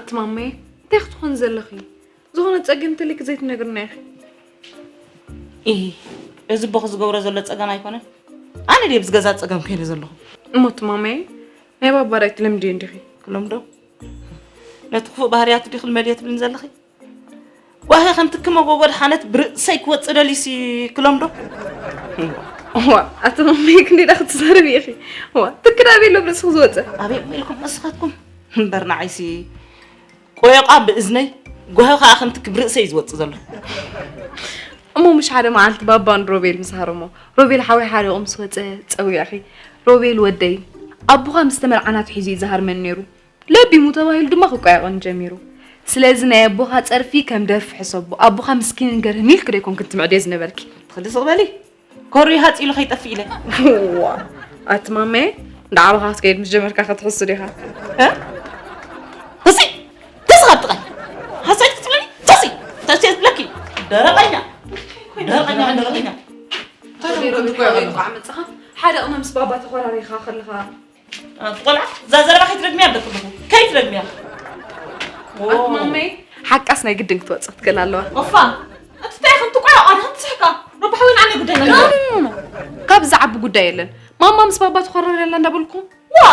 ትማመየ እንታይ ክትኾን ዘለኺ? ዝኾነ ጸገም እንተልኪ ዘይትነግርና ኢኺ። ኢ እዚ ቦኽ ዝገብሮ ዘሎ ጸገም ኣይኮነን። ኣነ ድየ ብዝገዛ ጸገም ከይደ ዘለኹ? እሞ ትማመየ ናይ ባባ ዳይ ትለምድዮ እንዲኺ? ክለምዶ? ነቲ ክፉእ ባህርያቱ ዲኺ ልመድዮ ትብልን ዘለኺ? ጓሂ ከምቲ ክመጎጎ ድሓነት ብርእሰይ ክወጽእ ደልዩሲ ክለምዶ? ዋ ኣቲ ማመየ ክንደይ ዳ ክትዛረቢ ኢኺ? ዋ ትክዳብ የሎ ብርእስኺ ዝወጸ። ኣበይ ኢልኩም ንስኻትኩም? እምበር ንዓይሲ ቆዮቓ ብእዝነይ፣ ጓሂ ከኣ ከምቲ ክብ ርእሰይ እዩ ዝወጽእ ዘሎ። እሞ ምሽ ሓደ መዓልቲ ባባን ሮቤል ምስ ሃረሞ፣ ሮቤል ሓወይ ሓሪቑ ምስ ወጸ ጸዊዕኺ፣ ሮቤል ወደይ ኣቦኻ ምስ ተመርዓና ኣትሒዙ እዩ ዝሃርመኒ ነይሩ። ለቢሙ ተባሂሉ ድማ ክቋየቐኒ ጀሚሩ። ስለዚ ናይ ኣቦኻ ጸርፊ ከም ደርፊ ሕሰቦ። ኣቦኻ ምስኪንን ገርህን ኢልኪ ዶ ኣይኮንክን ትምዕድዮ ዝነበርኪ? ትኽዲ ስቕ በሊ። ኮሪ ሃፂ ኢሉ ከይጠፍእ ኢለ። ዋ ኣቲ ማመየ፣ ንዓባኻ ክትከይድ ምስ ጀመርካ ክትሕሱ ዲኻ? እ? ተሲ! ተሲ ካብ ጥቓይ! ሃሳይት ክትብለኒ? ተሲ! ተሲ እየ ዝብለኪ! ደረቐኛ! ደረቐኛ፣ ደረቐኛ! እንታይ ደሞ ክንዲ ኮያ ኣለኻ? እንቋዕ መጻኻ። ሓደ ቅነ ምስ ባባ ተኾራሪኻ ከለኻ። ኣንቲ ቆልዓ፣ እዛ ዘረባ ከይትደግምያ ኣለኪ ኣለኹ። ከይትደግምያ። ኣቲ ማመየ፣ ሓቃስ ናይ ግድን ክትወጽእ ክትክእል ኣለዋ። ኦፋ! እቲ እንታይ ከም ትቆያ ቃል ከም ትስሕቃ። ረባሕ ወይ ንዓኒ ጉዳይ ኖ፣ ኖ፣ ኖ፣ ኖ። ካብ ዝዓቢ ጉዳይ የለን። ማማ ምስ ባባ ትኾረር ያላ እንዳበልኩም። ዋ!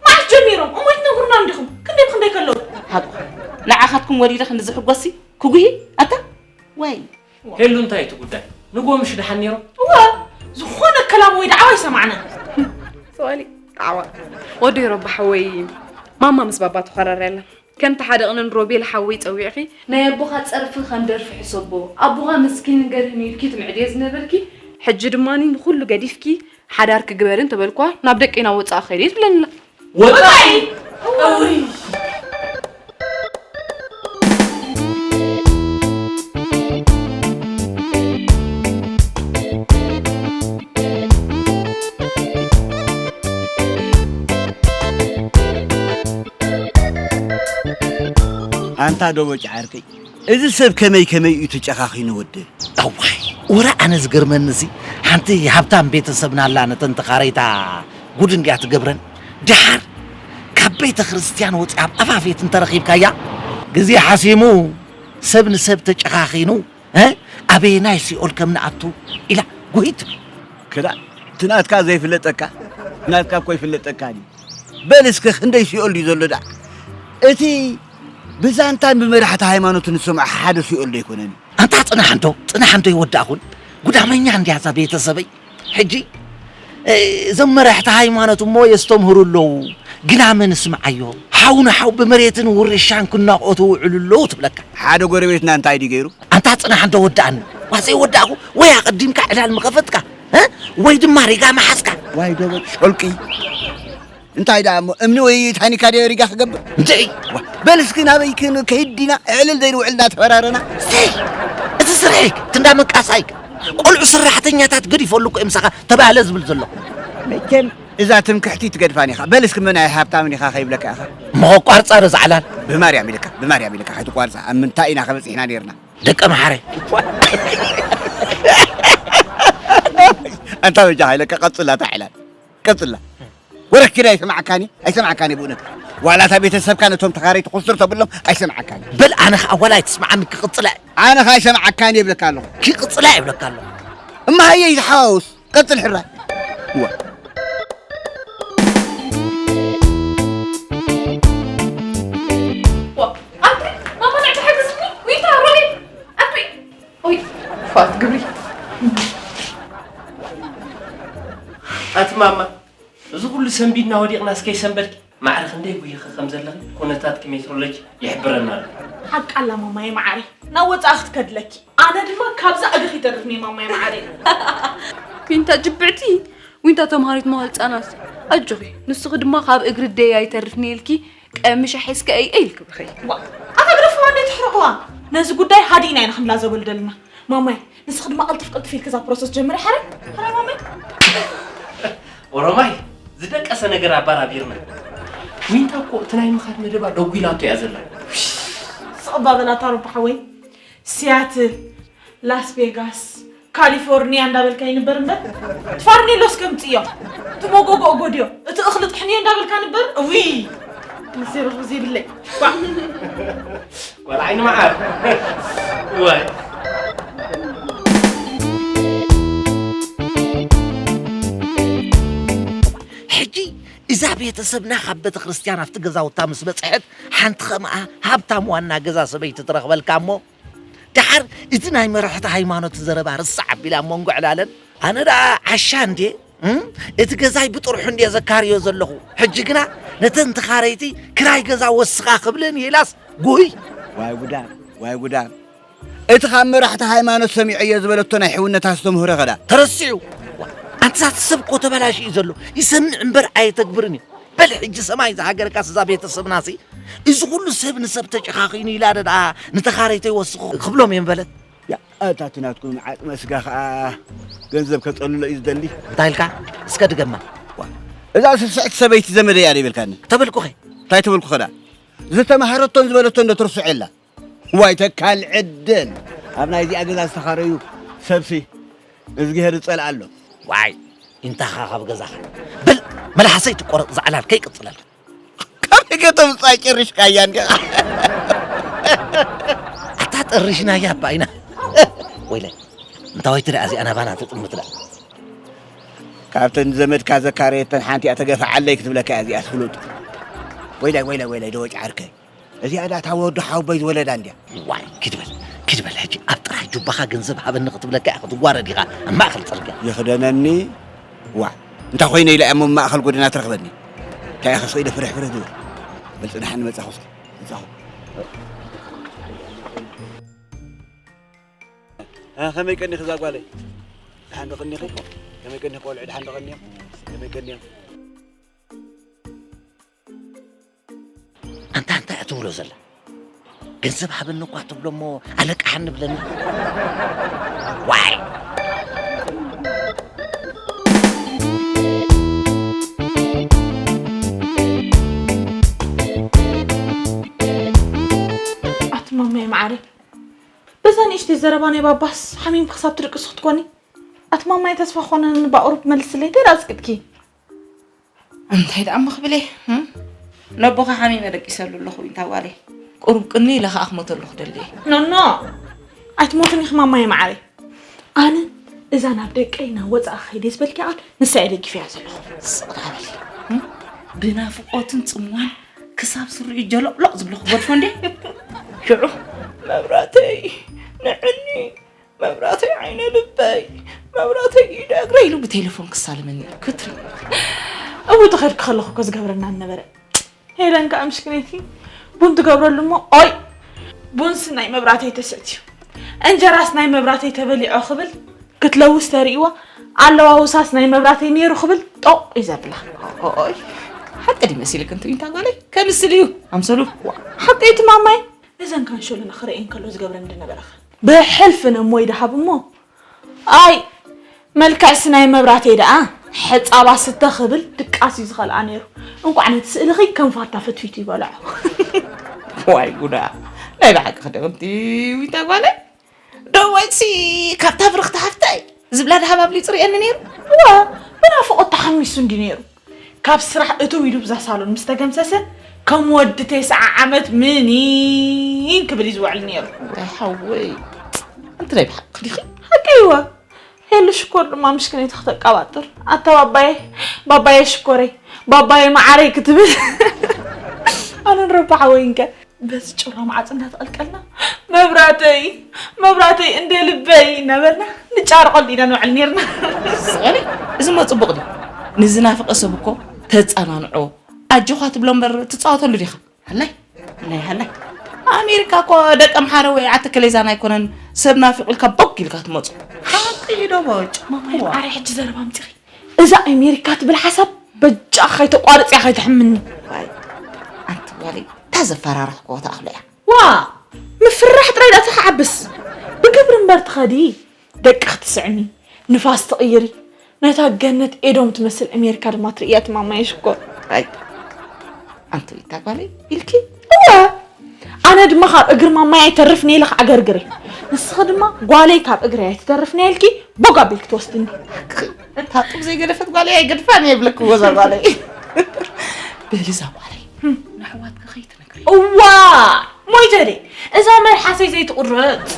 መዓስ ጀሚሮም? እሞ ኣይትነግሩና እንዲኹም? ክንደይ ብክንደይ ከለዉ? ሓቁ። ንዓኻትኩም ወሊደ ክንዲ ዝሕጎሲ? ክጉሂ? ኣታ? ወይ። ሄሉ እንታይ እቲ ጉዳይ? ንጎ ምሽ ደሓን ነይሮም? እዋ! ዝኾነ ከላም ወይ ደዓዋ ኣይሰማዕናን። ሶሊ፣ ደዓዋ። ወዲ ረባሕ ወይ ማማ ምስ ባባ ትኾረር ያላ። ከምቲ ሓደ ቅነ ንሮቤል ሓወይ ጸዊዕኺ፣ ናይ ኣቦኻ ጸርፊ ከም ደርፊ ሕሰቦ፣ ኣቦኻ ምስኪንን ገርህን ኢልኪ ትምዕድዮ ዝነበርኪ፣ ሕጂ ድማ ንኹሉ ገዲፍኪ ሓዳርኪ ግበሪ እንተበልኳ፣ ናብ ደቀይ ናብ ወጻኢ ክኸይድ እየ ትብለኒ ኣላ። ወጻኢ? እውይ! ኣንታ ዶቦጭ ዓርከይ፣ እዚ ሰብ ከመይ ከመይ እዩ ተጨኻኺኑ ወደ? ኣዋይ፣ ወረ ኣነ ዝገርመንሲ፣ ሓንቲ ሃብታም ቤተሰብና ኣላ፣ ነተን ተኻረይታ ጉድ እንድያ ትገብረን። ደሓር ካብ ቤተ ክርስቲያን ወፂኣ ኣብ ኣፋፌት እንተረኺብካያ፣ ግዜ ሓሲሙ ሰብ ንሰብ ተጨኻኺኑ፣ እ? ኣበየናይ ሲኦል ከም ንኣቱ ኢላ ጉሂት። ክላ፣ እቲ ናትካ ዘይፍለጠካ፣ ናትካ እኮ ይፍለጠካ ድዩ? በል እስከ ክንደይ ሲኦል ድዩ ዘሎ ደኣ? እቲ ብዛንታን ብመራሕቲ ሃይማኖትን ዝሰምዖ ሓደ ሲኦል ዶ ኣይኮነን? ኣንታ ጽናሕ እንዶ፣ ጽናሕ እንዶ ይወዳእኹን። ጉዳመኛ እንድያ እዛ ቤተሰበይ። ሕጂ፣ እ፣ እዞም መራሕቲ ሃይማኖት እሞ የስተምህሩ ኣለዉ። ግና መን እስምዓዮ? ሓው ንሓው ብመሬትን ውርሻን ክናቖቱ ውዕሉ ኣለዉ ትብለካ። ሓደ ጎረቤትና እንታይ ድዩ ገይሩ? ኣንታ ጽናሕ እንዶ ወዳእኒ። ዋሰይ ወዳእኹ ወይ ኣቐዲምካ ዕላል ምኸፈትካ፣ እ? ወይ ድማ ሪጋ መሓዝካ። ዋይ ዶቦጭ ሾልቂ። እንታይ ደኣ እሞ እምኒ ወይ ታኒካ ድዮ ሪጋ ክገብር? እንድዒ። ዋ፣ በል እስኪ ናበይ ክን-፣ ከይድ ዲና? ዕልል ዘይንውዕል እናተፈራረና። ሰይ! እቲ ስርሒክ፣ እቲ እንዳ መንቃሳይክ። ቆልዑ ሰራሕተኛታት ገዲፈሉ እኮ እዩ ምሳኻ ተባህለ ዝብል ዘሎ። መቸም እዛ ትምክሕቲ ትገድፋን ኢኻ። በል እስኪ መን ኣይ ሃብታምን ኢኻ ከይብለካ ኢኻ። እሞ ቋርጻ ዶ ዝዓላል? ብማርያም ኢለካ፣ ብማርያም ኢለካ ከይትቋርጻ። ኣብ ምንታይ ኢና ከበጺሕና ነይርና? ደቀ መሓረ። ኣንታ በጃኻ ኢለካ ቀጽላ እታ ዕላል። ቀጽላ። ወረኪዳ ኣይሰማዕካኒ፣ ኣይሰማዕካኒ ብእውነት። ዋላ እታ ቤተሰብካ ነቶም ተኻረይቲ ኩስር ተብሎም ኣይሰማዕካኒ። በል ኣነ ኸኣ ዋላ ኣይትስማዓኒ ክቕጽላ እየ። ኣነ ኸኣ ኣይሰማዕካኒ እብለካ ኣለኹ። ክቕጽላ እየ እብለካ ኣለኹ። እማ ሃየ ይትሓዋወስ፣ ቀጽል ሕራይ። እዋ። ዋ፣ ኣንቲ ማማ ንዕቲ ሓግዝኒ፣ ዊታ፣ ሮቤል፣ ኣንቲ፣ ኦይ፣ ፋት ግብሪ። ኣቲ ማማ፣ እዚ ኩሉ ሰንቢድና ወዲቕናስ ከይሰንበድኪ፣ ማዕረ ክንደይ ጉሂኺ ከም ዘለኺ ኩነታትኪ ሜትሮሎጂ ይሕብረና ኣሎ። ሓቃ ኣላ ማማየ መዓረይ፣ ናብ ወጻኢ ክትከድለኪ። ኣነ ድማ ካብዛ እግርኺ ይተርፍኒ ማማየ መዓረይ። ዊንታ ጅብዕቲ፣ ዊንታ ተምሃሪት መዋል ህጻናት። ኣጆኺ፣ ንስኺ ድማ ካብ እግሪ ደይ ኣይተርፍኒ ኢልኪ ቀምሽ ኣሒዝኪ እይ እይ ኢልኪ ብኸይ። ዋ፣ ኣታ ግደፍዋ እንዴ ትሕርቕዋ። ነዚ ጉዳይ ሃዲእና ኢና ክንላዘበሉ ደለና። ማማይ፣ ንስኺ ድማ ቅልጥፍ ቅልጥፍ ኢልኪ እዛ ፕሮሰስ ጀምሪ። ሓራይ፣ ሓራይ ማማይ። ኦሮማይ፣ ዝደቀሰ ነገር ኣባራቢርና። ዊንታ እኮ እቲ ናይ ምኻድ መደባ ደጒላቶ እያ ዘላ። ስቕ እባ በላ ኣታ ሮባ ሓወይ። ሲያትል፣ ላስ ቬጋስ፣ ካሊፎርኒያ እንዳበልካ ይንበር እምበር፣ እቲ ፋርኔሎስ ከምጽዮ፣ እቲ መጎጎ ጎድዮ፣ እቲ እኽሊ ጥሕንዮ እንዳበልካ ንበር። እውይ! ንሴ ረኽቡ ዘይብለይ። ዋ! ቆልዓ ዓይኒ መዓር። ዋይ። ሕጂ እዛ ቤተሰብና ካብ ቤተ ክርስቲያን ኣብቲ ገዛውታ ምስ በጽሐት፣ ሓንቲ ከምኣ ሃብታም ዋና ገዛ ሰበይቲ ትረኽበልካ እሞ፣ ደሓር እቲ ናይ መራሕቲ ሃይማኖት ዘረባ ርሳዕ ኣቢላ ኣብ መንጎ ዕላለን፣ ኣነ ደኣ ዓሻ እንዴ፣ እም? እቲ ገዛይ ብጥርሑ እንዴ ዘካርዮ ዘለኹ። ሕጂ ግና ነተን ተኻረይቲ ክራይ ገዛ ወስኻ ክብለን ኢላስ ጉይ። ዋይ ጉዳ፣ ዋይ ጉዳ። እቲ ካብ መራሕቲ ሃይማኖት ሰሚዐዮ ዝበለቶ ናይ ሕውነት ኣስተምህሮ ኸዳ ተረሲዑ። ዋ፣ ኣንታ እቲ ሰብ እኮ ተበላሽዩ ዘሎ። ይሰምዕ እምበር ኣየተግብርን እዩ። በል ሕጂ ሰማይ ዝሃገረካስ እዛ ቤተሰብናሲ፣ እዚ ኩሉ ሰብ ንሰብ ተጨኻኺኑ ኢላ ዶ ደኣ ንተኻረይተይ ወስኹ ክብሎም እዮም በለት። ያ፣ ኣታ እቲ ናትኩም ዓጽመ ስጋ ኸኣ ገንዘብ ከጸልሎ እዩ ዝደሊ። እንታይ ኢልካ? እስከ ድገማ። ዋ፣ እዛ ስስዕቲ ሰበይቲ ዘመደይ እያ ዶ ይበልካኒ? ተበልኩኸ። እንታይ ተበልኩ ኸዳ? ዝተማሃረቶን ዝበለቶን ዶ ትርስዑ የላ? ዋይ ተካል ዕድል። ኣብ ናይዚኣ ገዛ ዝተኻረዩ ሰብሲ እዝግሄር ዝጸልኣሎም። ዋይ፣ ኢንታኻ ካብ ገዛኻ። በል፣ መልሓሰይ ትቆረጽ፣ ዛዕላል ከይቅጽለልካ። ከመይ ከተምጽኣ ጨሪሽካያ እንዲኻ? ኣታ ጠሪሽናያ ኣባ ኢና። ወይለይ፣ እንታወይቲ ደኣ እዚኣ ናባና ትጥምት ደኣ። ካብተን ዘመድካ ዘካረየተን ሓንቲኣ ተገፍዓለይ ክትብለካ እያ እዚኣስ ፍሉጥ። ወይላይ፣ ወይላይ፣ ወይላይ፣ ደወጭ ዓርከይ። እዚኣ ደኣ እታ ወዲ ሓወቦይ ዝወለዳ እንድያ። ዋይ፣ ኪድ በል፣ ኪድ በል፣ ሕጂ ኣብ ጥራሕ ጁባኻ ገንዘብ ሃበኒ ክትብለካ እያ ክትዋረድ ኢኻ ኣብ ማእከል ጽርግያ። ይኽደነኒ። ዋ፣ እንታይ ኮይነ ኢላ እያ እሞ ማእከል ጎደና ትረኽበኒ? እንታይ ኢኻ ስቕ ኢለ ፍርሕ ፍርሕ ዝብል? በል ጽናሕኒ መጻኹ እስኪ፣ መጻኹ። እ፣ ከመይ ቀኒኺ እዛ ጓለይ? ደሓን ዶ ቀኒኺ? ከመይ ቀኒኺ ቆልዑ ደሓን ዶ ቀኒዮም? ከመይ ቀኒዮም? ኣንታ እንታይ እያ ትብሎ ዘላ? ገንዘብ ሃበኒ እኳ ትብሎ እሞ ኣለቃሓኒ ብለኒ። ዋይ! ኣቲ ማማይ መዓረይ፣ በዛ ንእሽተይ ዘረባ ናይ ባባስ ሓሚምኪ ክሳብ ትድቅሲ ክትኮኒ? ኣቲ ማማይ ተስፋ ክኾነኒ እባ ቁሩብ መልስለይ፣ እንታይ ደኣ ኣጽቂጥኪ? እንታይ ደኣ እሞ ክብል እየ፣ እም? ነቦኻ ሓሚመ ደቂሰሉ ኣለኹ፣ ዊንታ ጓለይ። ቁሩብ ቅንይ ኢለ ኸኣ ክሞተሉ ክደሊ እየ። ኖኖ! ኣይትሞትን ኢኺ ማማየ መዓረይ። ኣነ እዛ ናብ ደቀይ ናብ ወጻኢ ክኸይድ እየ ዝበልኪ ቃል ንሳ እየ ደጊፈያ ዘለኹ። ስቕ ደኣ በሊ፣ እም? ብናፍቖትን ጽምዋን ክሳብ ስሪኡ ጀሎቕሎቕ ዝብሎ ክገድፎ እንዴ? ሽዑ መብራተይ፣ ንዕኒ፣ መብራተይ ዓይነ ልበይ፣ መብራተይ ኢደ እግረ ኢሉ ብቴሌፎን ክሳለመኒ እዩ ክትሪ። እው፣ ተኸድኪ ከለኹ እኮ ዝገብረና ነበረ። ሄለን ከኣ ምሽክነይቲ ቡን ትገብረሉ እሞ፣ ኦይ፣ ቡንስ ናይ መብራተይ ተሰትዩ፣ እንጀራስ ናይ መብራተይ ተበሊዖ ክብል ክትለውስ ተርእይዋ፣ ኣለዋውሳስ ናይ መብራተይ ነይሩ ክብል ጦቕ እዩ ዘብላ። ኦይ፣ ሓቂ ድዩ መሲልክ እንቱ ዊንታ ጓለይ? ከምስል እዩ ኣምሰሉ። ሓቂ እዩ እቲ ማማይ። እዘን ካንሸሎና ክርእየን ከሎ ዝገብረን ዝነበረኸ? ብሕልፊ ነሞይ ደሃብ እሞ፣ ኣይ፣ መልክዕሲ ናይ መብራተይ ደኣ፣ ሕጻባ ስተ ክብል ድቃስ እዩ ዝኸልኣ ነይሩ። እንቋዕ ነቲ ስእልኺ ከም ፋታ ፈትፊቱ ይበልዖ። ዋይ ጉዳ! ናይ ብሓቂ ክደቕምቲ ዊንታ ጓለይ? ዶ ወይሲ ካብታ ብርኽቲ ሓፍተይ ዝብላ ደሃብ ኣብሊጹ ርእየኒ ነይሩ? እወ፣ ብናፍቖት ተሓሚሱ እንዲ ነይሩ። ካብ ስራሕ እትው ኢሉ ብዛ ሳሎን ምስ ተገምሰሰ፣ ከም ወዲ ተስዓ ዓመት ምኒን ክብል እዩ ዝውዕል ነይሩ። ወይ ሓወይ፣ ኣንቲ ናይ ብሓቂ ዲኺ? ሓቀይ እወ። ሄሉ ሽኮር ድማ ምሽክነይቲ ክተቀባጥር፣ ኣታ ባባየ፣ ባባየ ሽኮረይ፣ ባባየ መዓረይ ክትብል፣ ኣነን ረባ ሓወይንከ በዚ ጭራ መዓጽ እንዳተቐልቀልና፣ "መብራተይ፣ መብራተይ፣ እንደ ልበይ" እናበልና ንጫረቐሉ ኢና ንውዕል ነይርና። ስቕ በሊ፣ እዚ እሞ ጽቡቕ ድዩ? ንዝናፍቐ ሰብ እኮ ተጸናንዖ፣ ኣጆኻ ትብሎ እምበር ትጻወተሉ ዲኻ? ሃላይ፣ ሃላይ፣ ሃላይ። ኣሜሪካ እኮ ደቂ ኣምሓረ ወይ ዓዲ ከሌዛን ኣይኮነን፣ ሰብ ናፊቑ ኢልካ ቦግ ኢልካ ትመጹ። ሓቂ እዩ ዶ ቦጭ? ማማይ፣ ዋ። ኣረ ሕጂ ዘረባ ኣምጺኺ። እዛ ኣሜሪካ ትብል ሓሳብ በጃ ከይተቋርጽያ ከይትሕምኒ። ዋይ፣ ኣንቲ ጓለይ፣ እታ ዘፈራረሕክዎ ተኣኽሎ እያ። ዋ፣ ምፍርራሕ ጥራይ ደኣ ተኽዓብስ። ብግብሪ እምበር ትኸዲ። ደቅኺ ትስዕሚ፣ ንፋስ ትቕይሪ፣ ነታ ገነት ኤዶም ትመስል ኣሜሪካ ድማ ትርእያ እቲ ማማየ ሽኮር። ኣይ፣ ኣንቲ ዊንታ ጓለይ ኢልኪ? እወ፣ ኣነ ድማ ካብ እግሪ ማማየ ኣይተርፍን እየ ኢለ ክዓገርግር እየ። ንስኺ ድማ ጓለይ ካብ እግረይ ኣይትተርፍን እያ ኢልኪ ቦግ ኣቢልኪ ትወስድኒ። እታ ጡብ ዘይገደፈት ጓለይ ኣይገድፋን እየ ይብለኪ እወ እዛ ጓለይ። በሊ እዛ ጓለይ ንኣሕዋትኪ ከይትነግሪ። እዋ! ሞይተ ድየ? እዛ መልሓሰይ ዘይትቑረጽ።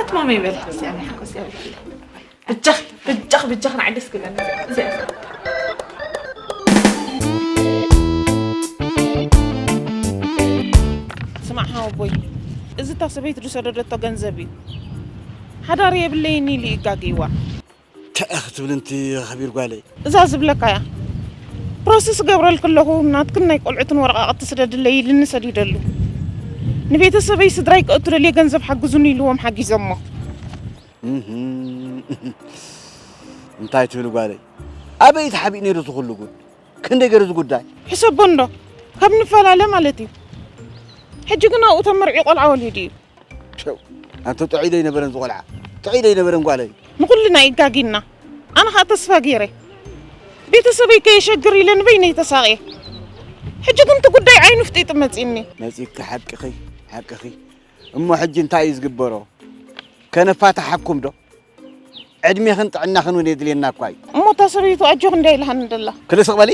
ኣትማመይ በሊ። እዚኣ ናይ ሓጎስ እዚኣ በሊ። በጃኺ፣ በጃኺ፣ በጃኺ ንዓይ ደስ ክብለኒ። እዚኣ፣ እዚኣ። ስማዕ ሓወቦይ፣ እዚ እታ ሰበይቲ ዝሰደደቶ ገንዘብ እዩ። ሓዳር የብለይን ኢሉ ይጋገይዋ። እንታይ ኢኺ ክትብሊ እንቲ ኸቢር ጓለይ? እዛ ዝብለካ እያ። ፕሮሰስ እገብረልኪ ኣለኹ፣ ናትክን ናይ ቆልዑትን ወረቓቕቲ ስደድለይ ኢልኒ ሰዲደሉ። ንቤተሰበይ ስድራይ ክእቱ ደልየ ገንዘብ ሓግዙኒ ኢልዎም ሓጊዞሞ። እህም። እንታይ ትብሊ ጓለይ? ኣበይ ተሓቢኡ ነይሩ እዚ ኩሉ ጉድ? ክንደይ ገይሩ እዚ ጉዳይ? ሕሰቦ እንዶ፣ ካብ ንፈላለ ማለት እዩ። ሕጂ ግን ኣብኡ ተመርዒ ቆልዓ ወሊዱ እዩ። ሸው፣ ኣንተ ጥዑይ ዶ ይነበረን ዝቖልዓ? ጥዑይ ዶ ይነበረን ጓለይ? ንኹልና ይጋጊና። ኣነ ኸኣ ተስፋ ገይረ። ቤተሰበይ ከየሸግር ኢለ ንበይነይ ተሳቕየ። ሕጂ ግን እቲ ጉዳይ ዓይኑ ፍጢጡ መጺእኒ። መጺእኪ ሓቅኺ፣ ሓቅኺ። እሞ ሕጂ እንታይ እዩ ዝግበሮ? ከነፋታሓኩም ዶ? ዕድሜኽን ጥዕናኽን እውን የድልየና እኳ እዩ። እሞ እታ ሰበይቱ ኣጆኽ እንድያ ኢላሃኒ ደላ። ክልስቕ በሊ።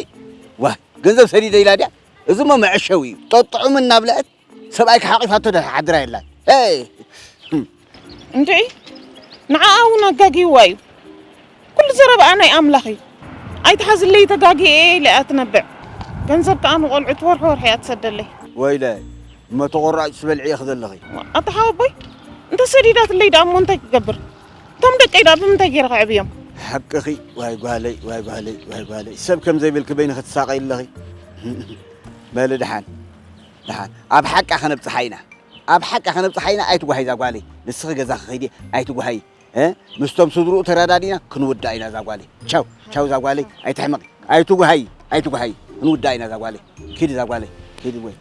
ዋይ፣ ገንዘብ ሰዲደ ኢላ ድያ? እዚ እሞ መዐሸዊ እዩ። ጠጥዑም እናብለዐት ሰብኣይካ ሓቂፋቶ ዶ ሓድራ የላን። ሄይ! እንድዒ፣ ንዓኣ እውን ኣጋጊዋ እዩ። ኩሉ ዘረባኣ ናይ ኣምላኽ እዩ። ኣይትሓዝለይ ተጋጊየ እየ ኢላ እያ ትነብዕ። ገንዘብ ከኣ ንቖልዑት ወርሒ ወርሒ እያ ትሰደለይ። ወይለ፣ እሞ ተቖራጭ ትበልዒ ኢኺ ዘለኺ። ኣታ ሓወቦይ፣ እንተ ሰዲዳትለይ ደኣ እሞ እንታይ ክገብር? እቶም ደቀይ ደኣ ብምንታይ ገይረ ከዕብዮም? ሓቅኺ፣ ዋይ ጓለይ፣ ዋይ ጓለይ፣ ዋይ ጓለይ። ሰብ ከም ዘይብልኪ በይንኺ ትሳቐዪ ኣለኺ። በሊ ደሓን፣ ደሓን። ኣብ ሓቃ ከነብጽሓ ኢና። ኣብ ሓቃ ከነብጽሓ ኢና። ኣይትጓሃይ እዛ ጓለይ። ንስኺ ገዛኺ ኸይዲ ኣይትጓሃይ። እ? ምስቶም ስድርኡ ተረዳዲና ክንውዳ ኢና እዛ ጓለይ። ቻው፣ ቻው እዛ ጓለይ። ኣይትሕመቒ። ኣይትጉሃይ፣ ኣይትጉሃይ። ክንውዳ ኢና እዛ ጓለይ። ኪዲ እዛ ጓለይ። ኪዲ ወይ።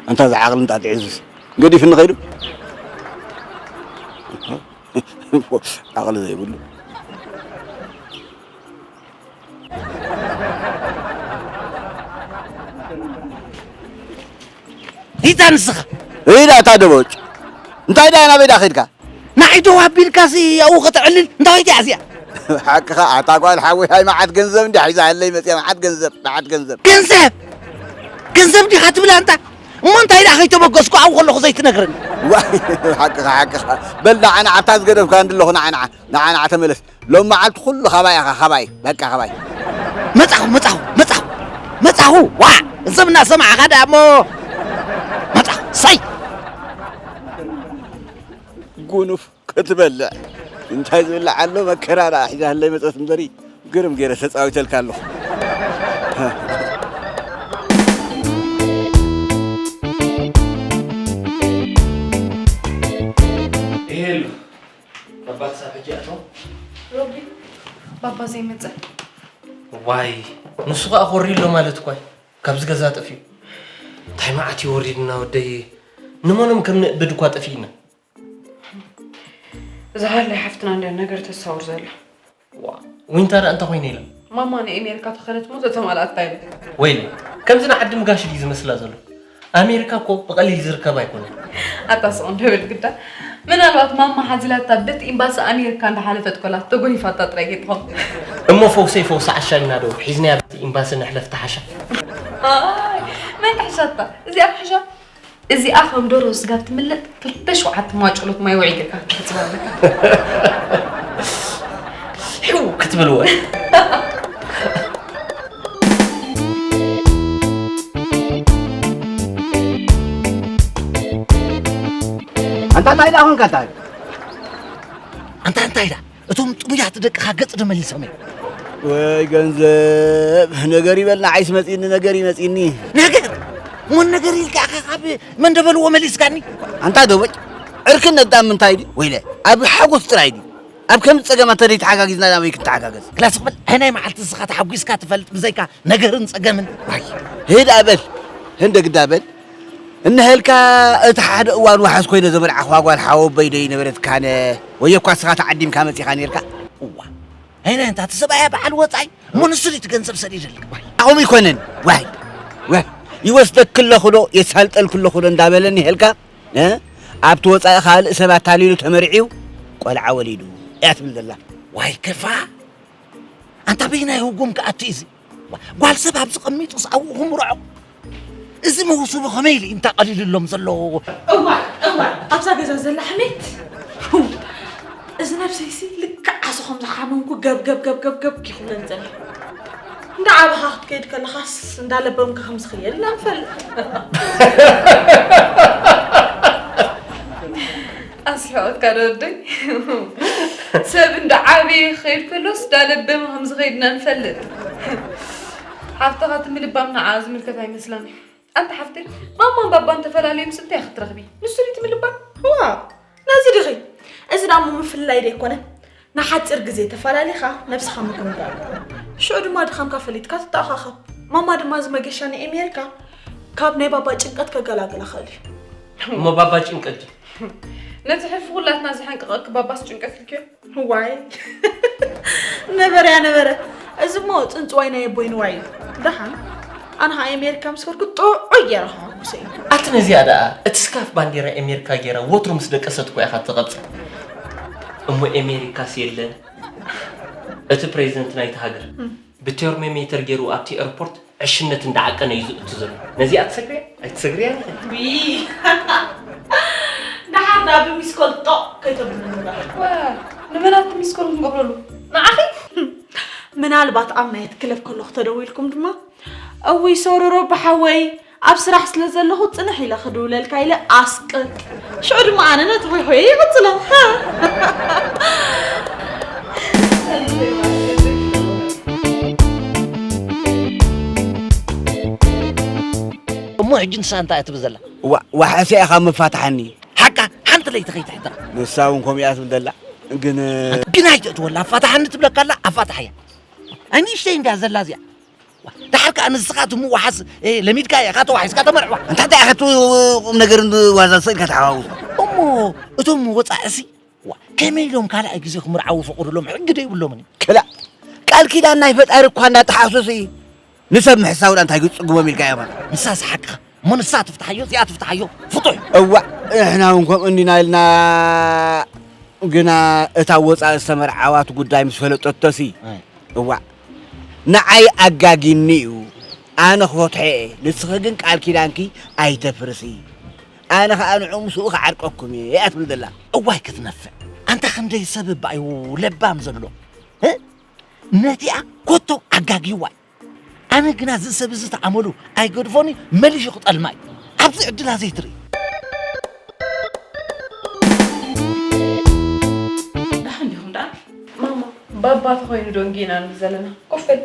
ኣንታ ዝዓቕሊ እንጣጢዑ ዙስ ገዲፍኒ ኸይዱ። ዓቕሊ ዘይብሉ። ሂታ ንስኻ። ኢዳ እታ ደቦጭ። እንታይ ደኣ ናበይ ደኣ ኸይድካ? ንዓይ ደው ኣቢልካሲ ኣብኡ ከተዕልል እንታይ ወይታ እዚኣ? ሓቅኻ ኣታ ጓል ሓወይ፣ ሃይ መዓት ገንዘብ እንድያ ሒዛ ሃለይ መጽያ፣ መዓት ገንዘብ፣ መዓት ገንዘብ። ገንዘብ? ገንዘብ ዲኻ ትብል ኣንታ? እሞ እንታይ ደኣ ከይተበገስኩ ኣብኡ ከለኹ ዘይትነግረኒ? ዋይ፣ ሓቅኻ፣ ሓቅኻ። በል ንዓ፣ ንዓ ኣብታ ዝገደፍካ እንድለኹ ንዓ፣ ንዓ፣ ንዓ፣ ንዓ ተመለስ። ሎም መዓልቲ ኩሉ ካባይ ኢኻ፣ ካባይ፣ በቃ ካባይ። መጻኹ፣ መጻኹ፣ መጻኹ፣ መጻኹ። ዋ፣ ገንዘብ እናሰማዕኻ ደኣ እሞ መጻኹ። ሳይ! ጉኑፍ ክትበልዕ እንታይ ዝብላዕ ኣሎ? መከራ ደኣ ሒዛለይ መጸት እምበሪ፣ ግርም ገይረ ተጻዊተልካ ኣለኹ። ይሄሉ፣ ባባ ክሳብ ሕጂ ኣቶ? ሮቢ፣ ባባ ዘይመጸ። ዋይ፣ ንሱ ኸኣ ኮሪ ኣሎ ማለት እኳ እዩ። ካብዚ ገዛ ጠፊኡ። እንታይ መዓት እዩ ወሪድና ወደይ። ንመኖም ከም ንእብድ እኳ ጠፊእና። እዛ ሃላይ ሓፍትና እንድያ ነገር ተሳውር ዘላ። ዋ፣ ዊንታ ደኣ እንታይ ኮይነ ኢላ? ማማ ንኤሜሪካ ተኸደት ሞ ዘተማልኣት እንታይ ኢለ? ወይለ፣ ከምዚ ንዓዲ ምጋሽ ድዩ ዝመስላ ዘሎ? ኣሜሪካ እኮ ብቐሊል ዝርከብ ኣይኮነን። ኣታ ስቕ እንዶ በል ግዳ። ምናልባት ማማ ሓዚላታ በቲ ኤምባሲ ኣሜሪካ እንዳሓለፈት ኮላ ተጎኒፋታ ጥራይ ከይትኾን። እሞ ፈውሰይ ፈውሲ ዓሻ ኢልና ዶ ሒዝናያ በቲ ኤምባሲ ንሕለፍ ተሓሻ? ኣይ፣ መን ክሕሻታ? እዚኣ ክሕሻ? እዚኣ ከም ዶሮ ስጋብ ትምለጥ ክልተ ሸውዓተ ማጨሎት ማይ ውዒ ጌርካ ክትሕጽባ ኣለካ። ሕው ክትብል እወ። ኣንታ እንታይ ደኣ ኾንካ እንታይ? ኣንታ እንታይ ደኣ? እቶም ጥሙያት ደቅኻ ገጽ ዶ መሊሶም እዮም? ወይ ገንዘብ፣ ነገር ይበል ንዓይስ መጺኒ፣ ነገር ይመጺኒ። ነገር? መን ነገር ኢልካ ኢኻ ካብ መን ደበልዎ መሊስካኒ? ኣንታ ደቦጭ፣ ዕርክነት ደኣ ምንታይ ድዩ? ወይለ፣ ኣብ ሓጎስ ጥራይ ድዩ? ኣብ ከምዚ ጸገማት ተደይ ተሓጋጊዝና ናበይ ክንተሓጋገዝ? ክላስ ክበል፣ ኣይ ናይ መዓልቲ ንስኻ ተሓጒስካ ትፈልጥ ብዘይካ ነገርን ጸገምን? ዋይ፣ ህድኣ በል፣ ህንደ ግዳ በል። እነሀልካ እቲ ሓደ እዋን ዋሕስ ኮይነ ዘመርዓኽዋ ጓል ሓወቦይ ዶ ይነበረትካነ? ወዮ እኳ ንስኻ ተዓዲምካ መጺኻ ኔርካ? እዋ፣ ኣይነ እንታ እቲ ሰብኣያ በዓል ወጻኢ እሞ ንሱ ድዩ እቲ ገንዘብ ሰዲድልካ? ኣኹም ይኮነን። ዋይ፣ ዋይ፣ ይወስደክ ኣለኹ ዶ የሳልጠልክ ኣለኹ ዶ እንዳበለኒ ሄልካ፣ እ? ኣብቲ ወጻኢ ካልእ ሰብ ኣታሊሉ ተመርዕዩ ቆልዓ ወሊዱ እያ ትብል ዘላ። ዋይ ከፋ። ኣንታ በይናይ ህጉም ክኣቱ እዚ? ጓል ሰብ ኣብ ዝቐሚጡ ሰኣው ክምርዖ። እዚ መውስቡ ከመይ ኢሉ እንታ ቀሊልሎም ዘሎ? እዋ፣ እዋ፣ ኣብዛ ገዛ ዘላ ሕሜት። እዚ ነብሰይሲ ልክዕ ዓሶ ከም ዝሓመምኩ ገብ፣ ገብ፣ ገብ፣ ገብ፣ ገብ ይኹነን ዘሎ። እንዳ ዓበኻ ክትከይድ ከለኻስ እንዳ ለበምካ ከም ዝኽየድ ኢና ንፈልጥ። ኣስሕቐካ ዶ ወደይ? ሰብ እንዳ ዓበየ ክኸይድ ከሎስ እንዳ ለበመ ከም ዝኸይድ ኢና ንፈልጥ። ሓፍትኻ እቲ ምልባም ንዓ ዝምልከት ኣይመስላን እዩ። ኣንቲ ሓፍተይ፣ ማማን ባባን ተፈላለዮም ስንታይ ክትረኽቢ? ንሱ ድዩ እቲ ምልባም? እዋ፣ ነዚ ዲኺ? እዚ ዳሞ ምፍልላይ ዶ ኣይኮነን? ንሓጺር ግዜ ተፈላሊኻ ነብስኻ ምግምጋም። ሽዑ ድማ ድኻምካ ፈሊጥካ ትተኣኻኸብ። ማማ ድማ እዚ መገሻ ናይ ኣሜሪካ ካብ ናይ ባባ ጭንቀት ከገላግላ ኽእል እዩ። እሞ ባባ ጭንቀት ድዩ? ነቲ ሕልፊ ኩላትና ዝሕንቅቐኪ ባባስ ጭንቀት ኢልክዮ? ዋይ። ነበረ ያ ነበረ። እዚ እሞ ጽንጽዋይ ናይ ኣቦይ ንዋይ እዩ። ደሓን ኣነ ኸኣ ኣሜሪካ ምስ ከድኩ ጥዑይ ገይረ ከሐጉሰ እዩ። ኣቲ ነዚኣ ደኣ እቲ ስካፍ ባንዴራ ኣሜሪካ ገይራ ወትሩ ምስ ደቀሰት እኮ ኢኻ ትቐብጸ። እሞ ኣሜሪካስ የለን። እቲ ፕሬዚደንት ናይቲ ሃገር ብቴርሞሜተር ገይሩ ኣብቲ ኤርፖርት ዕሽነት እንዳዓቀነ እዩ ዝእቱ ዘሎ። ነዚኣ ትሰግርያ? ኣይትሰግርያን ኢኺ። ዊ። ደሓር ደኣ ብሚስኮል ጦቕ ከይተብሉ ንበር። ዋ፣ ንመን ኣብቲ ሚስኮል ክንገብረሉ? ንዓኺ? ምናልባት ኣብ ናይቲ ክለብ ከለኹ ተደዊልኩም ድማ፣ እውይ ሶሮሮ ብሓወይ፣ ኣብ ስራሕ ስለ ዘለኹ ጽንሕ ኢለ ክድውለልካ ኢለ ኣስቅጥ። ሽዑ ድማ ኣነ ነቲ ሆይ ሆየ ይቕጽሎ። ሃ። እሞ ሕጂ ንሳ እንታይ እያ ትብል ዘላ? ዋ-፣ ዋሕስያ ኢኻ መፋትሓኒ። ሓቃ፣ ሓንቲ ለይቲ ከይትሕታ። ንሳ እውን ከምኡ እያ ትብል ዘላ። ግን፣ ግን ኣይትእትወላ፣ ኣፋትሓኒ ትብለካ ኣላ፣ ኣፋትሓያ። ኣይ ንእሽተይ እንድያ ዘላ እዚኣ። ዋ፣ ደሓር ከኣ ንስኻ እቲ ምውሓስ፣ እ፣ ለሚድካ ኢኻ ተዋሒስካ ተመርዕዋ። እንታ እንታይ ኢኻ እቲ ቁም ነገርን ዋዛ ስእልካ ተሓዋውሶ? እሞ እቶም ወጻእሲ፣ ዋ፣ ከመይ ኢሎም ካልኣይ ግዜ ክምርዓዉ ፈቕዱሎም ሕጊ ዶ የብሎምን? ክላእ፣ ቃል ኪዳን ናይ ፈጣሪ እኳ እንዳጠሓሱሲ ንሰብ ምሕሳው ደኣ እንታይ ክጽግቦም ኢልካ እዮም? ንሳስ ሓቅኻ። እሞ ንሳ ትፍትሓዮ፣ እዚኣ ትፍትሓዮ፣ ፍቱሕ። እዋእ፣ ንሕና እውን ከምኡ እንዲና ኢልና፣ ግና እታ ወጻኢ ዝተመርዓዋ እቲ ጉዳይ ምስ ፈለጠቶሲ፣ ኣይ። እዋእ፣ ንዓይ ኣጋጊኒ እዩ። ኣነ ክፈትሖ እየ። ንስኺ ግን ቃል ኪዳንኪ ኣይተፍርሲ። ኣነ ኸኣ ንዑ ምስኡ ክዓርቀኩም እየ እያ ትብል ዘላ። እዋይ ክትነፍዕ። ኣንታ ክንደይ ሰብ እባ እዩ ለባም ዘሎ። እ? ነቲኣ ኮቶ ኣጋጊዋ እዩ። ኣነ ግና እዚ ሰብ እዚ ተኣመሉ ኣይገድፎኒ፣ መሊሹ ክጠልማ እዩ። ኣብዚ ዕድላ ዘይትርኢ። ደሓን ዲኹም ደኣ? ማማ፣ ባባ ተኾይኑ ዶ እንጌና ንብል ዘለና? ኮፍ በል።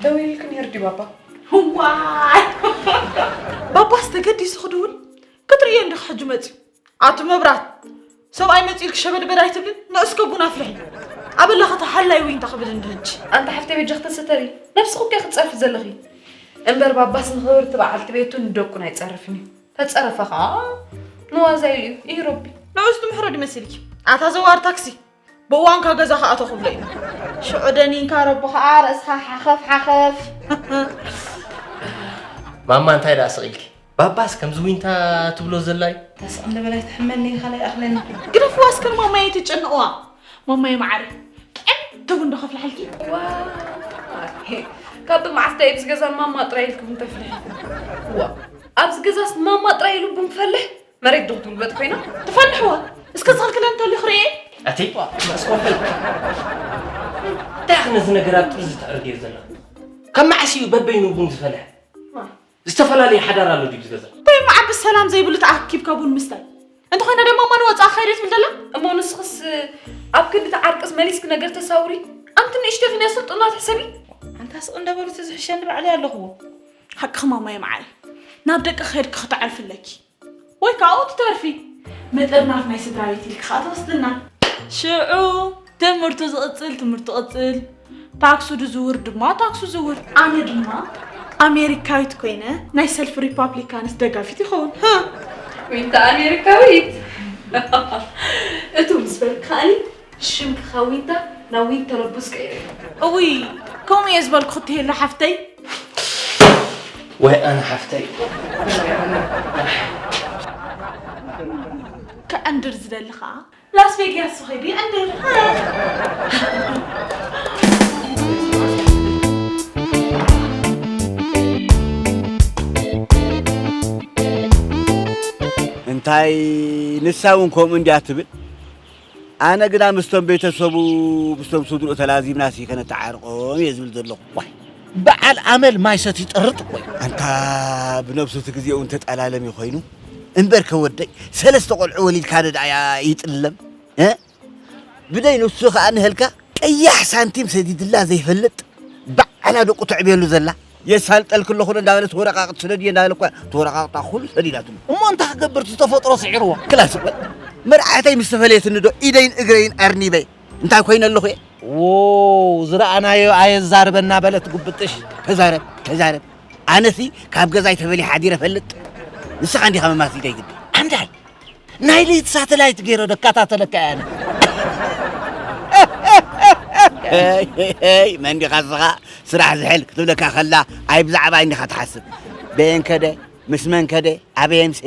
ደዊልልኪ ነይሩ ድዩ ባባ? ዋይ! ባባስ ተገዲሱ ክድውል? ክትርእዮ እንዲኺ ሕጂ መጺኡ። ኣቲ መብራት፣ ሰብኣይ መጺኡ ኢልኪ ሸበድበድ ኣይትብልን? ንእስከ ቡን ኣፍልሒ። ኣበላኸ ተሓላይ ዊንታ ክብል እንዲ ሕጂ። ኣንታ ሓፍተይ በጃኺ ተሰተሪ። ነብስኺ እኮ ክትጸርፊ ዘለኺ። እምበር ባባስ ንኽብርቲ በዓልቲ ቤቱ ንደቁን ኣይጸርፍን እዩ። ተጸረፈ ኸኣ ንዋዛ ኢሉ እዩ። ኢሂ ረቢ። ንዑስ ትምሕሮ ድመሲልኪ። ኣታ ዘዋር ታክሲ። ብእዋንካ ገዛ ከኣቶ ክብሎ እዩ። ሽዑ ደኒንካ ረቢ ኸኣ ርእስኻ ሓኸፍ ሓኸፍ። ማማ እንታይ ደኣ ስቕ ኢልኪ? ባባስ ከምዚ ዊንታ ትብሎ ዘላ እዩ። ተስቕ እንደ በላይ ትሕመኒ ኢኻ ላይ ኣኽለኒ። ግደፍዋ እስከ ንማማየ ኣይተጨንቕዋ። ማማየ መዓረይ፣ ጥዕምቲ ቡን ዶ ከፍልሓልኪ? ዋይ፣ ካብ መዓስ ደኣ ምስ ገዛን ማማ ጥራይ ኢልኪ ቡን ተፍልሒ? ዋ፣ ኣብዚ ገዛስ ማማ ጥራይ ኢሉ ቡን ክፈልሕ? መሬት ዶ ክትግልበጥ ኮይና? ትፈልሕዋ፣ እስከ ዝኽልክለን እንተልዩ ክርኢ። ኣቲ፣ መስኮፈል። እንታይ ኢኺ ነዚ ነገር ኣብ ጥርዚ ተዕርግዮ ዘለኺ? ካብ መዓስ እዩ በበይኑ ቡን ዝፈልሕ? ዋ። ዝተፈላለየ ሓዳር ኣሎ ድዩ ዝገዛ? በይ መዓብስ ሰላም ዘይብሉ ተኣኪብካ ቡን ምስታይ። እንተኾይነ ደሞ እሞ ንወጻኢ ክኸይድ እየ ትብል ዘላ? እሞ ንስኽስ ኣብ ክንዲ ተዓርቅስ መሊስኪ ነገር ተሳውሪ? ኣንቲ ንእሽተይ ኺን ስልጡና ትሕሰቢ? ኣንታ ስቕ እንደ በሉ እቲ ዝሕሸኒ ባዕለይ ኣለኽዎ። ሓቅኺ ማማየ መዓረይ። ናብ ደቂ ከድኪ ክተዕርፊ ኣለኪ። ወይ ከዓ ኣብኡ ትተርፊ። መጠርናፍ ናይ ስድራ ቤት ኢልኪ ከዓ ትወስድና። ሽዑ ትምህርቱ ዝቕጽል ትምህርቱ ቅጽል፣ ታክሱ ዝዝውር ድማ ታክሱ ዝዝውር። ኣነ ድማ ኣሜሪካዊት ኮይነ ናይ ሰልፊ ሪፓብሊካንስ ደጋፊት ይኸውን። ሃ! ዊንታ ኣሜሪካዊት። እቱ ምስ በልክ ከኣኒ ሽምኪ ካብ ዊንታ ናብ ዊንታ ረቡስ ቀይረ። እውይ፣ ከምኡ እየ ዝበልኩ ክትሄሉ ሓፍተይ። ወይ ኣነ ሓፍተይ። ክዕንድር ዝደሊ ኸዓ ላስ ቬጋስ ኸይዱ ይዕንድር። እንታይ ንሳ እውን ከምኡ እንድያ ትብል። ኣነ ግና ምስቶም ቤተሰቡ ምስቶም ስድርኡ ተላዚብና ሲ ከነተዓርቆም እየ ዝብል ዘለኹ። ዋይ በዓል ኣመል ማይ ሰት ይጠርጥ እኮ እዩ። ኣንታ ብነብሱ እቲ ግዜኡ እንተጠላለም እዩ ኮይኑ እምበር ከወደይ ሰለስተ ቆልዑ ወሊድካ ደኣ ይጥለም እ ብደይ ንሱ ከኣ ንህልካ ቀያሕ ሳንቲም ሰዲድላ ዘይፈልጥ ባዕላ ደቁ ተዕብየሉ ዘላ የሳልጠልክ ኣለኹ ዶ እንዳበለት ወረቃቅቲ ስደድ እየ እንዳበለ እኳ ተወረቃቅጣ ኩሉ ሰዲዳትሉ። እሞ እንታይ ክገብር እቲ ተፈጥሮ ስዒርዎ። ክላስ እኮ መርዓተይ ምስ ተፈለየትኒ ዶ ኢደይን እግረይን ኣርኒበ እንታይ ኮይነ ኣለኹ እየ። ዎ ዝረኣናዮ ኣየዛርበና በለት ጉብጥሽ። ተዛረብ ተዛረብ ኣነሲ ካብ ገዛይ ተፈሊየ ሓዲረ ፈልጥ ንስኻ እንዲኻ መማሲተይ ግዲ። ኣንዳይ ናይ ለይቲ ሳተላይት ገይረ ደካታተለካ እያ። ይ መንዲኻ ስኻ ስራሕ ዝሕል ክትብለካ ከላ ኣይ ብዛዕባ እንዲኻ ትሓስብ በየን ከደ ምስ መን ከደ ኣበየምሴ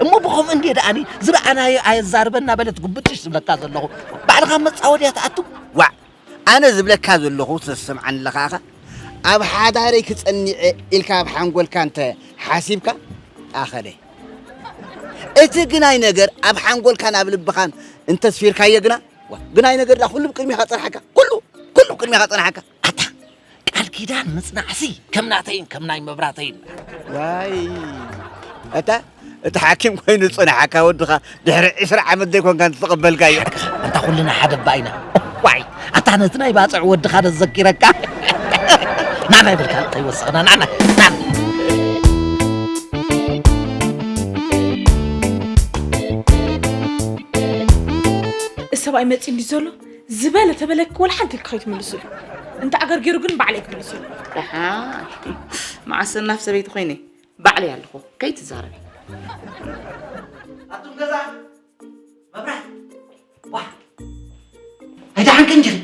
እሞ ብኸምኡ እንዴ ደኣኒ ዝረኣናዮ ኣየዛርበና በለት ጉብጥሽ ዝብለካ ዘለኹ ባዕልኻ መፃወድያ ትኣቱ። ዋዕ ኣነ ዝብለካ ዘለኹ ተሰምዓኒ ኣለኻ ኢኻ ኣብ ሓዳረይ ክፀኒዐ ኢልካ ኣብ ሓንጎልካ እንተ ሓሲብካ ኣኸለ እቲ ግናይ ነገር ኣብ ሓንጎልካን ኣብ ልብኻን እንተስፊርካዮ ግና ዋ፣ ግናይ ነገር ዳ ኩሉ ብቅድሚኻ ጸንሓካ ኩሉ ኩሉ ብቅድሚኻ ጸንሓካ ኣታ ቃል ኪዳን ምጽናዕሲ ከም ናተይን ከም ናይ መብራተይን ዋይ ኣታ እቲ ሓኪም ኮይኑ ጸንሓካ ወድኻ ድሕሪ ዕስራ ዓመት ዘይኮንካ እንተተቐበልካዮ ኣንታ ኩልና ሓደ እባ ኢና ዋይ ኣታ ነቲ ናይ ባጽዕ ወድኻ ደዘኪረካ ናናይ ብልካ እንታይ ወሰኽና ናናይ እሰብኣይ መፂ እንዲ ዘሎ ዝበለ ተበለክ ወላ ሓንቲ ኢልክ ከይትምልስሉ እንተ ኣገርጊሩ ግን ባዕለይ ክምልስሉ ደሓ መዓስ ሰናፍ ሰበይቲ ኮይነ ባዕለይ ኣለኹ ከይትዛረቢ ኣቱም ገዛ መብራት ዋ ኣይደሓንክን ጅሪ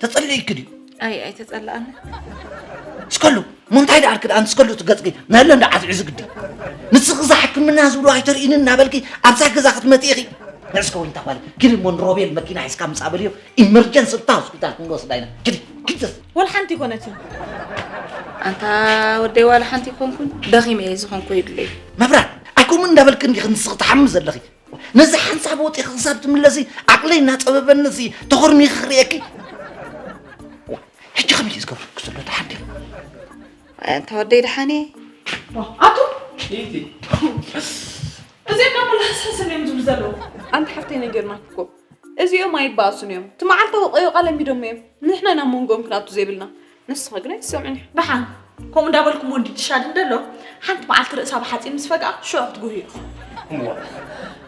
ተጸሊእኪ ድዩ? ኣይ ኣይተጸላኣኒ። እስከሉ እሞ እንታይ ደኣ ኣልኪ ደኣ ንስከሉ እቲ ገጽኪ ንህለ እንዳ ዓዝዒዙ ግዲ ንስኺ እዛ ሕክምና ዝብሉ ኣይተርእይንን እናበልኪ ኣብዛ ገዛ ክትመጺ ኢኺ። ንዕስከ ወይ እንታ ጓል ኪዲ እሞ ንሮቤል መኪና ሒዝካ ምጻእ በልዮ ኢመርጀንሲ እታ ሆስፒታል ክንወስዳ ኢና። ኪዲ ኪዲ። ወላ ሓንቲ ኣይኮነትን። ኣንታ ወደይ ዋላ ሓንቲ ኣይኮንኩን ደኺመ እየ ዝኾንኩ የድለይ። መብራት ኣይኮምን እንዳበልኪ እንዲኺ ንስኺ ትሓሚ ዘለኺ። ነዚ ሓንሳብ ወፂኺ ክሳብ ትምለሲ ዓቕለይ እናፀበበኒ እዚ ተኾርሚኺ ክርእየኪ ሕጂ ከመይ እዩ ዝገብረኪ ዘሎ ደሓን ድዩ ኣንታ ወደይ ደሓን እየ ኣቱ እዚኦም ናብ መላስሕስን እዮም ዝብሉ ዘለዉ ኣንቲ ሓፍተይ ነጊርናኪ እኮ እዚኦም ኣይበኣሱን እዮም እቲ መዓልታዊ ቆይቋ ለሚዶም እዮም ንሕና ኢና መንጎኦም ክንኣቱ ዘይብልና ንስኻ ግን ኣይትሰምዕን ኢኻ። ደሓን ከምኡ እንዳበልኩም ወዲ ድሻድ እንደሎ ሓንቲ መዓልቲ ርእሳ ብሓፂን ምስ ፈግኣ ሽዑ ክትጉህዩ ኢኹም። እሞ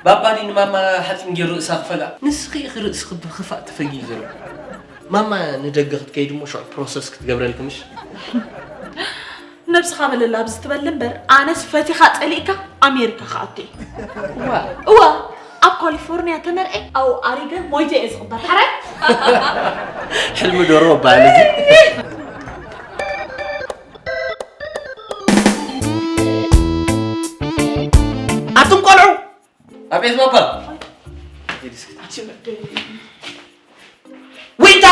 ባባ ድዩ ንማማ ሓፂን ገይሩ ርእሳ ክፈግኣ? ንስኺ ኢኺ ርእስኺ ብኽፋእ ተፈጊኡ ዘሎ። ማማ ንደገ ክትከይድ እሞ ሽዑ ፕሮሰስ ክትገብረልኪ ምሽ? ነብስኻ በለላ ኣብዚ ትበል እምበር ኣነስ ፈቲኻ ፀሊእካ ኣሜሪካ ክኣቱ እየ። እዋ ኣብ ካሊፎርኒያ ተመርዐ ኣብኡ ኣሪገ ሞይተ እየ ዝቕበር ሓራይ ሕልሚ ዶሮ በሃል እዚ ኣቱም ቆልዑ ኣቤት ባባ ዊንታ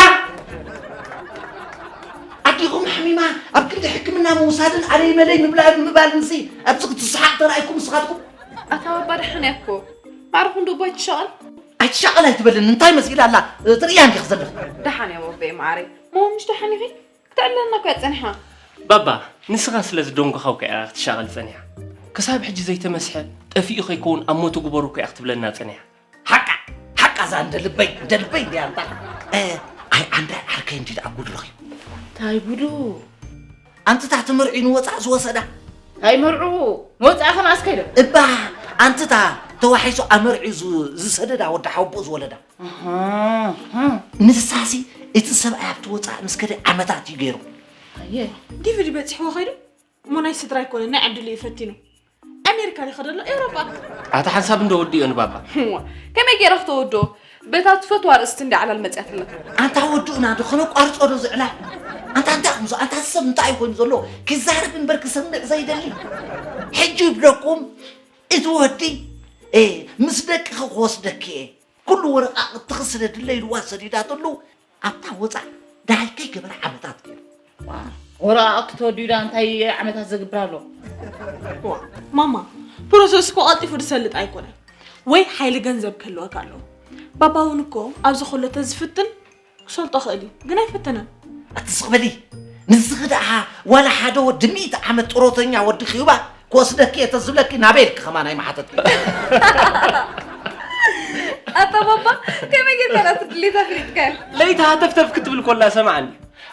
ኣዲኹም ሓሚማ ኣብ ክንዲ ሕክምና ምውሳድን ኣለይ መለይ ምብላን ምባልን ሲ ኣብዚ ክትስሓቕ ተራእይኩም ንስኻትኩም ኣታ ባባ ደሓን እያ እኮ ማዕርኹ እንዶ እባ ኣይትሻቐል ኣይትሻቐል ኣይትበልን እንታይ መሲላ ኣላ ትርእያ እንዲኺ ዘለኹ ደሓን እያ ወበይ ማዓረይ ሞምሽ ደሓን ኢኺ ክተዕልለና እኮ እያ ጸኒሓ። ባባ፣ ንስኻ ስለ ዝደንጎኻ እኮ እያ ክትሻቐል ጸኒሓ። ክሳብ ሕጂ ዘይተመስሐ፣ ጠፊኡ ከይከውን ኣብ ሞቱ ግበሩ እኮ እያ ክትብለና ጸኒሓ። ሓቃ፣ ሓቃ እዛ እንደ ልበይ፣ እንደ ልበይ እንድያ እምበር። ኣይ ኣንዳ ዓርከይ እንዲ ደኣ ጉድ ረኺቡ። እንታይ ጉዱ? ኣንትታ እቲ መርዒ ንወጻእ ዝወሰዳ። እንታይ መርዑ? ንወጻእ ከማስ ከይደ። እባ ኣንትታ ተዋሒሱ ኣመርዒ ዝሰደዳ ወዲ ሓወቦ ዝወለዳ። ንሳሲ እቲ ሰብኣይ ኣብቲ ወፃእ ምስ ከደ ዓመታት እዩ ገይሩ ኣየ ዲቪዲ በፂሕዎ ኸይዱ እሞ ናይ ስድራ ኣይኮነ ናይ ዕድሉ እዩ ፈቲኑ ኣይ ኣሜሪካ ዲኻ ዘሎ ኤውሮጳ? ኣታ ሓንሳብ እንዶ ወዲኦ ንባባ። እዋ፣ ከመይ ገይረ ክተወድኦ? በታ ትፈትዋ ኣርእስቲ እንዲ ዕላል መፅያትላ። ኣንታ ወድኡና ዶ ከነቋርፆ ዶ ዝዕላ? ኣንታ እንታይ ኢኹም ዞ ኣንታ ሰብ እንታይ ኮይኑ ዘሎ? ክዛረብ እምበር ክሰምዕ ዘይደሊ። ሕጂ ይብለኩም እቲ ወዲ እ፣ ምስ ደቅኺ ክወስደኪ እየ። ኩሉ ወረቓቕትኺ ስደድለይ ኢልዋ ሰዲዳትሉ ኣብታ ወፃእ ደሃይ ከይገበረ ዓመታት ገይሩ። ወረቓቕቲ ተወዲኡ ዳ እንታይ ዓመታት ዘግብር ኣሎ? ማማ፣ ፕሮሰስ እኮ ቀልጢፉ ዝሰልጥ ኣይኮነን። ወይ ሓይሊ ገንዘብ ክህልወካ ኣለዎ። ባባ እውን እኮ ኣብዚ ከሎ ተዝፍትን ክሰልጦ ክእል እዩ፣ ግን ኣይፈተነን። ኣቲ ስቕ በሊ። ንስኺ ደኣ ዋላ ሓደ ወዲ ሚእቲ ዓመት ጥሮተኛ ወዲ ክዩባ ክወስደኪ እየ ተዝብለኪ ናበይ ኢልኪ ከማን ኣይምሓተትኪ። ኣታ ባባ ከመይ ጌርካ ናቲ ድሌት ኣፍሊጥካዮ? ለይቲ ሃተፍተፍ ክትብል ኮላ ሰማዕኒ።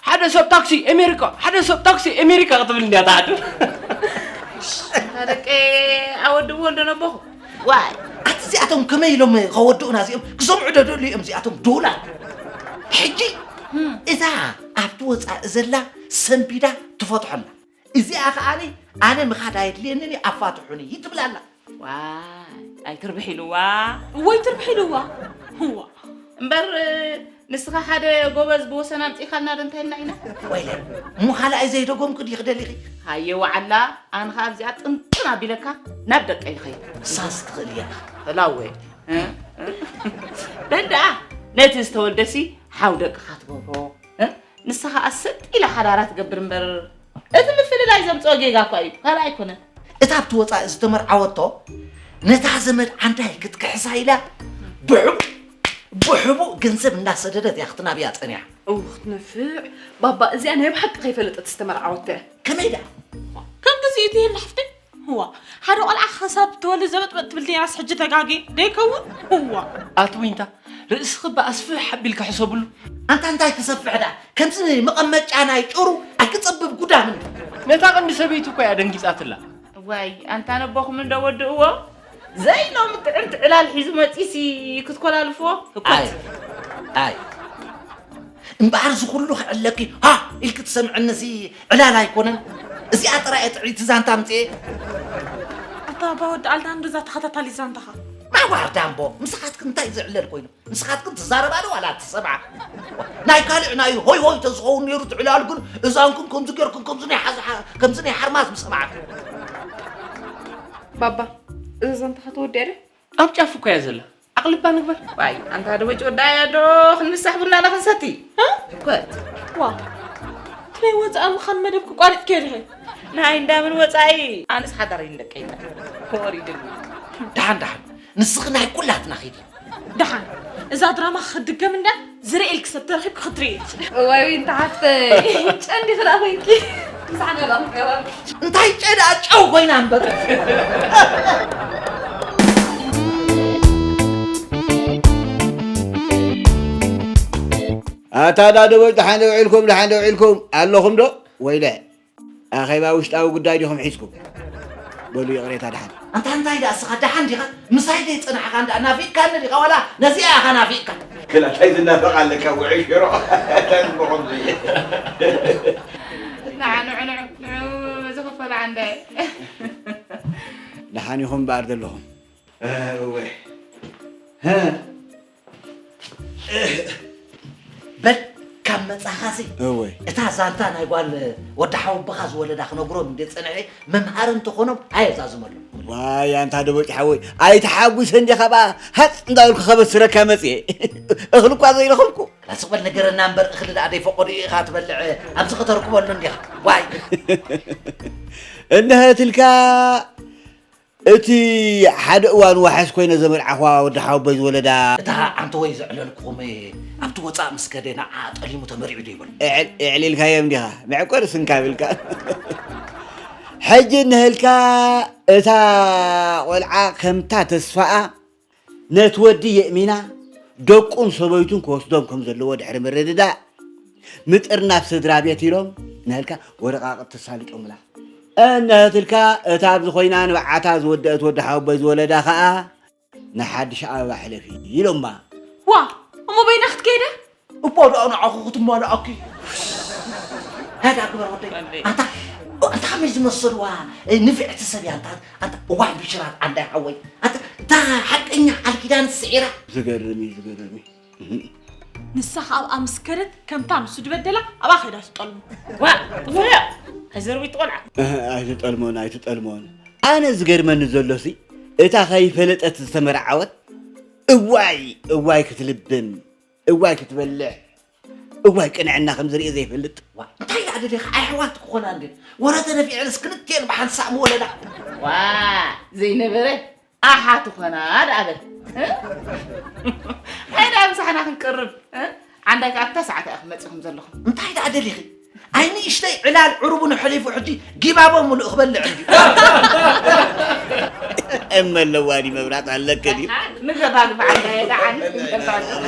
ሓደ ሰብ ታክሲ ኤሜሪካ፣ ሓደ ሰብ ታክሲ ኤሜሪካ ክትብል እንድያ ትሓድር። እታ ደቂ ኣወድብዎ እንዶ ነቦኹ። ዋይ ኣቲ እዚኣቶም ከመይ ኢሎም ከወድኡና እዚኦም ክሰምዑ ዶ ደልዩ እዮም እዚኣቶም ዱላ። ሕጂ እዛ ኣብቲ ወፃኢ ዘላ ሰንቢዳ ትፈትሖ ኣላ። እዚኣ ከዓኒ ኣነ ምኻድ ኣየድልየንን እዩ ኣፋትሑኒ ትብል ኣላ። ዋይ ኣይትርብሕ ኢልዋ። ወይ ትርብሕ ኢልዋ። እዋ እምበር ንስኻ ሓደ ጎበዝ ብወሰን ኣምፂእካልና ዶ እንታይልና ኢና? ወይለ እሞ ካልኣይ ዘይደገምኩ ዲኺ ደሊኺ? ሃየ ወዓላ ኣነ ኸዓ ኣብዚኣ ጥንጥን ኣቢለካ ናብ ደቀይ ይኸይድ። ንስኻስ ትኽእሊ እያ። እላወ በል ደኣ ነቲ ዝተወልደሲ ሓው ደቅኻ ትገብሮ። ንሳ ኸዓ ስጥ ኢላ ሓዳራ ትገብር እምበር እቲ ምፍልላይ ዘምፅኦ ጌጋ እኳ እዩ፣ ካልእ ኣይኮነን። እታ ኣብቲ ወፃኢ ዝተመርዓወቶ ነታ ዘመድ ዓንዳይ ክትክሕሳ ኢላ ብሕቡእ ብሕቡእ ገንዘብ እናሰደደት እያ ክትናብያ ፀኒሓ። እው ክትነፍዕ ባባ እዚኣ ናይ ብሓቂ ከይፈለጠት ዝተመርዓወቶ እያ። ከመይ ደኣ? ከም ግዜ እቲ የለ ሓፍተይ። እዋ ሓደ ቆልዓ ክሳብ ትወልድ ዘበጥበጥ ትብል ነይራስ ሕጂ ተጋግየ ዶ ይከውን? እዋ። ኣቲ ዊንታ ርእስኺ ብኣስፍሕ ኣቢልኪ ሕሰብሉ። ኣንታ እንታይ ክሰፍሕ ደኣ ከምዚ መቐመጫ ናይ ጭሩ ኣይክጸብብ ጉዳም እንዲ። ነታ ቀንዲ ሰበይቱ እኮ እያ ደንጊጻትላ። እዋይ ኣንታ ነቦኹም እንዶ ወድእዎ ዘይኖም ጥዕምቲ ዕላል ሒዙ መጺሲ ክትኮላልፍዎ ኣይ ኣይ እምበኣር እዚ ኩሉ ክዕለኪ ሃ ኢልኪ ትሰምዕኒ እዚ ዕላል ኣይኮነን። እዚኣ ጥራይ እየ ጥዕይቲ ዛንታ ኣምፅኤ። ኣታ ኣባ ወዲ ኣልዳን ዶ እዛ ተኸታታሊት ዛንታኻ? ማዋር ዳምቦ ንስኻትክን እንታይ ዝዕለል ኮይኑ? ንስኻትክን ትዛረባ ዶ ዋላ ትሰምዓ? ናይ ካልእ ናይ ሆይ ሆይ ተዝኸውን ነይሩ ትዕላል ግን እዛንክን ከምዚ ጌርክን ከምዚ ናይ ሓዝ- ከምዚ ናይ ሓርማዝ ምሰማዕክን። ባባ እዛ ዛንታኻ ተወዲኣ ድያ? ኣብ ጫፍ እኮ እያ ዘላ። ዓቕልባ ንግበር። ዋይ ኣንታ ደወጭ ወዳያ ዶ ክንምሳሕ ቡና ና ክንሰቲ። ኮት። ዋ ናይ ወፃኢ ምዃን መደብ ክቋሪፅክዮ ድኸ? ናይ እንዳምን ወፃኢ ኣነስ ሓዳር ይንደቀ ይላ። ኮር ይድል። ደሓን ደሓን ንስኺ ናይ ኩላትና ኺዲ። ደሓን እዛ ድራማ ክድገም እንዳ ዝርእልክ ሰብ ተረኺብክ ክትርኢ። እዋይ ዊንታ ሓፍተይ ጨንዲኺ ደኣ ኮይንኪ ምሳሕና ደኣ ክንገባር። እንታይ ጨዳ ጨው ኮይና እምበር። ኣታ ዳደቦች ደሓን ዶ ውዒልኩም ደሓን ዶ ውዒልኩም ኣለኹም ዶ ወይለ ኣኼባ ውሽጣዊ ጉዳይ ዲኹም ሒዝኩም በሉ ይቕሬታ ደሓን ኣንታ እንታይ ደኣ እስኻ ደሓን ዲኻ ምሳይ ደይ ጽናሕኻ እንዳ ናፊቅካኒ ዲኻ ዋላ ነዚኣ ኢኻ ናፊቅካ ክላ እንታይ ዝናፈቕ ኣለካ ውዑይ ሽሮ እንታይ ዝብሎ ከምዚ ንዓ ንዑ ንዑ ንዑ እዚ ክፈል ዓንዳይ ደሓን ኢኹም እምበኣር ዘለኹም እወ በል ካብ መጻኻሲ እወ እታ ዛንታ ናይ ጓል ወዲ ሓወቦኻ ዝወለዳ ክነግሮም እንደ ጸንሐ መምሃሪ እንተኾኖም ኣየዛዝመሎም ዋይ ኣንታ ደቦጭ ሓወይ ኣይተሓጉሰ እንዲኻ ብኣ ሃፅ እንዳበልኩ ከበስረካ መፅየ እኽሊ እኳ ዘይረኸብኩ ላስቕ በል ንገረና እምበር እኽሊ ደኣ ደይፈቐዱ ኢኻ ትበልዕ ኣብዚ ከተርክበሉ እንዲኻ ዋይ እንሀትልካ እቲ ሓደ እዋን ዋሕስ ኮይነ ዘመርዓኽዋ ወዲ ሓወቦይ ዝወለዳ እታ ዓንተወይ ዘዕለልኩኹም ኣብቲ ወፃእ ምስ ከደ ንዓ ጠሊሙ ተመሪዑ ዶ ይበል እዕሊልካዮም ዲኻ መዕቆር ስንካብ ኢልካ ሕጂ እንሀልካ እታ ቆልዓ ከምታ ተስፋኣ ነቲ ወዲ የእሚና ደቁን ሰበይቱን ክወስዶም ከም ዘለዎ ድሕሪ ምርድዳእ ምጥርናፍ ስድራ ቤት ኢሎም ንህልካ ወረቓቕቲ ተሳሊጦምላ። እነህትልካ እታ ኣብዚ ኮይና ንብዓታ ዝወደአት ወዲ ሓወቦይ ዝወለዳ ኸኣ ንሓድሽ ኣበባ ሕለፊ ኢሎማ። ዋ እሞ በይና ክትከይደ? እባ ደኣ ንዓኺ ክትማልኣኪ። ሃዳ ግበር ወደይ ኣታ ኣንታ ከመይ ዝመሰልዋ ንፍዕቲ ሰብ እያ። ኣንታ ኣንታ እዋይ ብሽራት ዓንዳይ ሓወይ፣ ኣንታ እታ ሓቀኛ ቃል ኪዳን ስዒራ። ዝገርም እዩ፣ ዝገርም እዩ። ንሳ ከኣ ኣብኣ ምስ ከደት ከምታ ንሱ ዝበደላ ኣብኣ ከይዳ ትጠልሞ። ዋ ጥፉያ ሕዘርዊት ቆልዓ። ኣይትጠልሞን ኣይትጠልሞን። ኣነ ዝገርመኒ ዘሎሲ እታ ከይፈለጠት ዝተመርዓወት እዋይ እዋይ ክትልብም እዋይ ክትበልዕ እዋይ ቅንዕና ከም ዝርኢ ዘይፈልጥ። እንታይ ደኣ ደሊኻ ኣሕዋት ክኾና እንድን ወረ ተነፊዐንስ ክልቲኤን ብሓንሳእ ምወለዳ። ዋ ዘይነበረ ኣሓ ትኾና ደኣ በል። እንታይ ደኣ ምሳሕና ክንቅርብ ዓንዳይ ከኣ ኣብታ ሰዓት እያ ክመፅኹም ዘለኹም። እንታይ ደኣ ደሊኺ ኣይ ንእሽተይ ዕላል ዕሩቡ ንሕሊፉ ሕጂ ጊባቦ ሙሉእ ክበልዕ እንድዩ። እመ ኣለዋ ድዩ መብራት ኣለከ ድዩ? ንገባግብ ዓንዳየ ደኣ ዓኒ ንገባግብ።